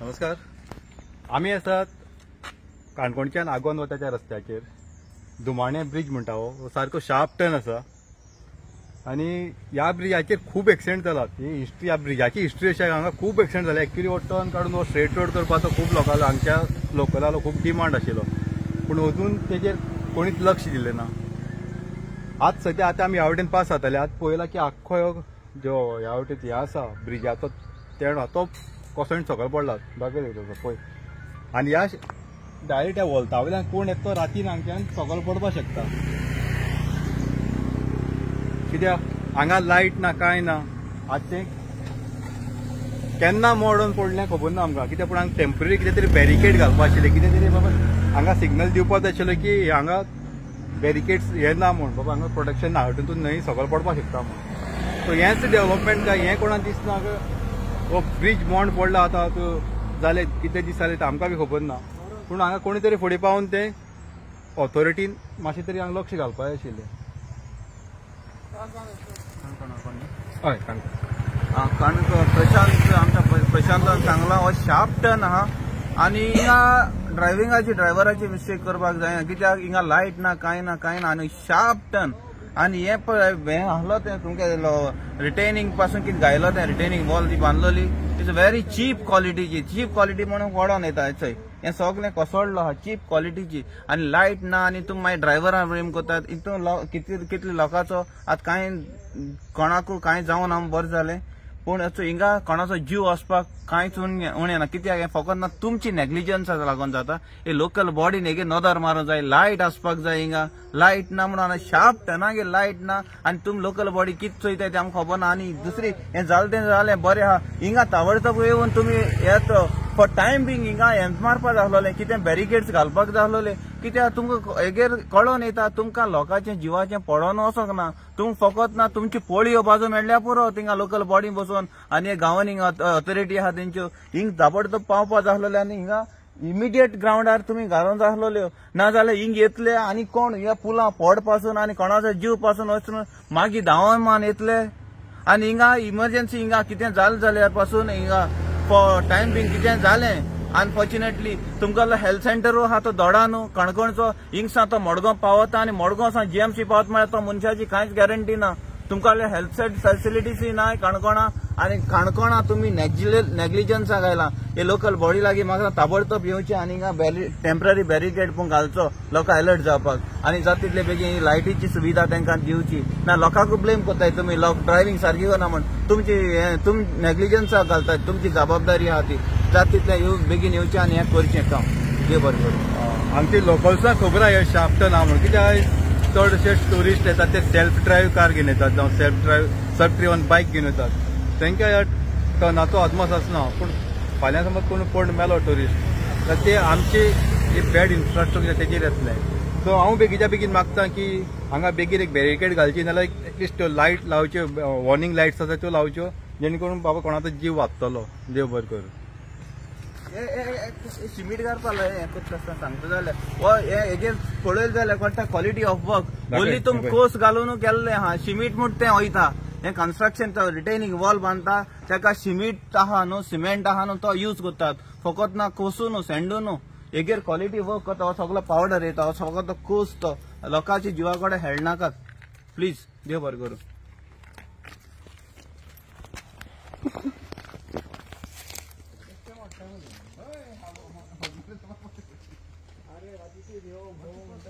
नमस्कार, आमी आसात काणकोणच्यान आगोंद वता त्या रस्त्याचेर. दुमाणे ब्रिज म्हणटा हो सारको शार्प टर्न आसा आनी ह्या ब्रिजाचेर खूब एक्सिडेंट जालात. ही हिस्ट्री, ह्या ब्रिजाची हिस्ट्री अशी हांगा खूब एक्सिडेंट जाले. एक्चुअली हो टर्न काडून हो स्ट्रेट रोड करपाचो खूब लोकांलो, हांगच्या लोकलालो खूब डिमांड आशिल्लो, पूण अजून तेजेर कोणीच लक्ष दिलें ना. आज सद्या आतां आमी ह्या वटेन पास जाताले, आज पळयला की आख्खो ह्यो जो ह्या वटेन हे आसा ब्रिजाचो तेणो तो कोसळून सकयल पडला. दाखय पळय, आनी ह्या डायरेक्ट ह्या वोल्ता वयल्यान कोण येता तो रातीन हांगच्यान सकयल पडपाक शकता. कित्याक हांगा लायट ना, कांय ना. आतां तें केन्ना मोडून पडलें खबर ना आमकां. कित्याक पूण हांगा टेंपररी कितें तरी बॅरिकेड घालपा आशिल्लें, कितें तरी बाबा हांगा सिग्नल दिवपाक जाय आशिल्लें की हांगा बॅरिकेड्स हे ना म्हूण, बाबा हांगा प्रोटेक्शन ना, हातून न्हंय सकयल पडपाक शकता म्हूण. सो हेंच डेव्हलपमेंट काय हें कोणाक दिसना. हो ब्रिज मोंड पडला आतां जाले कितले दीस जाले आमकां बी खबर ना, पूण हांगा कोणी तरी फुडें पावून ते ऑथॉरिटीन मातशें तरी हांगा लक्ष घालपाक जाय आशिल्लें. हय, काणकोण प्रशांत, आमच्या प्रशांतान सांगलां हो शार्प टर्न आहा आनी हिंगा ड्रायव्हिंगाची ड्रायव्हराची मिस्टेक करपाक जायना, कित्याक हिंगा लायट ना, कांय ना, कांय ना आनी शार्प टर्न. आनी हें पळय हें आहलो तें तुमकां रिटेनिंग पासून कितें घायलो तें रिटेनिंग वॉल ती बांदलोली it's very cheap क्वॉलिटीची, चीप क्वॉलिटी म्हणून वडोन येता चोय. हें सगळें कोसळ्ळो आहा चीप क्वॉलिटीची आनी लायट ना आनी तुमी मागीर ड्रायव्हरां ब्लेम करतात. हितून कितले लोकांचो आतां कांय कोणाकू कांय जावन आम बरें जालें, पूण हिंगा कोणाचो जीव वचपाक कांयच उणें ना. कित्याक हें फकत ना तुमची नेग्लिजन्साक लागून जाता. हे लोकल बॉडीन हेगे नदर मारूंक जाय, लायट आसपाक जाय. हिंगा लायट ना म्हणून शार्प टर्नागेर लायट ना आनी तुमी लोकल बॉडी कितें चोयताय तें आमकां खबर ना. आनी दुसरी हें जालें तें जालें बरें आहा, हिंगा ताबडतोब येवन तुमी येत फॉर टायम बींग हिंगा हें मारपाक जाय आसलोलें, कितें बॅरिकेड्स घालपाक जाय आसलोलें. कित्याक तुमकां हेगेर कळोन येता तुमकां लोकांचें जिवाचें पडोन वचोंक ना. तुमकां फकत ना तुमची पोळयो बाजू मेळ्ळ्या पुरो थिंगा लोकल बॉडी बसून आनी गांवांनी हिंगा ऑथॉरिटी आहा तेंच्यो हिंग ताबडतोब पावपा जाय आसलोलें आनी हिंगा इमिडिएट ग्रावंडार तुमी घालूंक जाय आसलोल्यो. ना जाल्यार हिंग येतले आनी कोण ह्या पुलां पड पासून आनी कोणाचो जीव पासून वचून मागीर धांवन मान येतले. आनी हिंगा इमर्जन्सी हिंगा कितें जालें जाल्यार पासून हिंगा फॉर टायम बींग कितें जालें अनफॉर्च्युनेटली तुमकां हेल्थ सेंटर आहा तो दोडा न्हू काणकोणचो, हिंगसा तो मडगांव पावता आनी मडगांव सावन जीएमसी पावता म्हळ्यार तो मनशाची कांयच गॅरंटी ना. तुमकां हेल्थ फेसिलिटीज ना काणकोणा आनी काणकोणा तुमी नेग्लिजन्सा घायला. हे लोकल बॉडी लागीं म्हाका ताबडतोब येवचें आनी हिंगा टेंपररी बॅरिकेड पूण घालचो लोकां अलर्ट जावपाक आनी जाता तितले बेगीन लायटीची सुविधा तांकां दिवची ना. लोकांक ब्लेम करताय तुमी, लोक ड्रायव्हिंग सारकी करना म्हूण तुमची तुमी नेग्लिजन्सा घालतात, तुमची जबाबदारी आहा ती. जाता तितलें बेगीन येवचें आनी हें करचें काम. देव बरें करूं. आमची लोकल्सांक खबर आहा हे शार्प टर्न आहा म्हणून, कित्याक चडशे ट्युरिस्ट येतात ते सेल्फ ड्रायव्ह कार घेवन येतात जावं सेल्फ ड्रिवन बायक घेवन येतात, तांकां ह्या टर्नाचो अदमास आसना. पूण फाल्यां समज कोण पड मेलो ट्युरिस्ट तर ते आमची ही बॅड इन्फ्रास्ट्रक्चर तेजेर येतलें. सो हांव बेगीच्या बेगीन मागता की हांगा बेगीन एक बॅरिकेड घालची, नाजाल्यार एटलिस्ट त्यो लायट लावच्यो, वॉर्निंग लायट्स आसा त्यो लावच्यो, जेणे करून बाबा कोणाचो जीव वाचतलो. देव बरें करूं. सिमीट घालपाक हें करता आसतना सांगता जाल्यार हो हेजेर पळयलें जाल्यार कळटा क्वॉलिटी ऑफ वर्क. ओन्ली तुमी कोस घालून केल्लें आहा, सिमीट म्हूण तें वयता. हें कन्स्ट्रक्शन तो रिटेनिंग वॉल बांदता ताका सिमीट आहा न्हू, सिमेंट आहा न्हू, तो यूज करतात फकत ना कोसू न्हू, सँडू न्हू. हेगेर क्वॉलिटी वर्क करता, हो सगलो पावडर येता, हो सगलो तो कोस तो लोकांच्या जिवा कडेन हेळनाकात प्लीज. देव बरें करूं. अरे